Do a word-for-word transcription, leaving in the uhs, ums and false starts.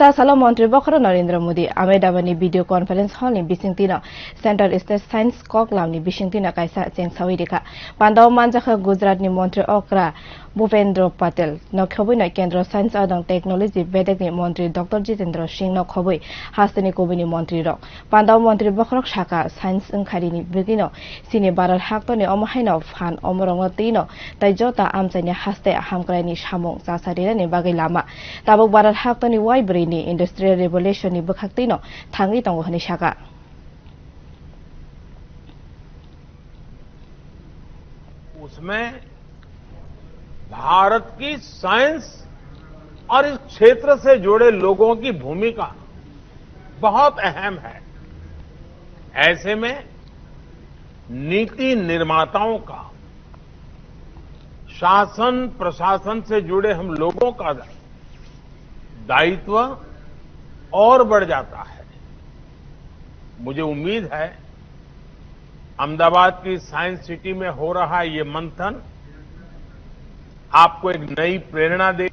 Ta salo Montri Bokhorok Narendra Modi Ahmedabad ni video conference hall ni bisingtwi no Central State Science Koklam ni bisingtwi no kaisa chengsawi rikha. Pandao manjakha Gujarat ni Montri okra Bhupendra Patel no khobwi no Kendra Science adang Technology bedek ni Montri Doctor Jitendra Singh no khobwi hasteni kubui ni montri rok. Pandao Montri Bokhorok saka science wngkhari ni bwgwi no chini Bharat hakto ni omo haino phan omorok no twi no tai jota amchai ni haste hamkrai ni samung chasa rinani bagwi lama. Tabuk Bharat hakto ni wai bwrwi ni industrial revolution ni bwkhak twi no thangwi tongo hwnwi saka. उसमें भारत की साइंस और इस क्षेत्र से जुड़े लोगों की भूमिका बहुत अहम है। ऐसे में नीति निर्माताओं का, शासन प्रशासन से जुड़े हम लोगों का दायित्व और बढ़ जाता है। मुझे उम्मीद है, अहमदाबाद की साइंस सिटी में हो रहा ये मंथन आपको एक नई प्रेरणा दे।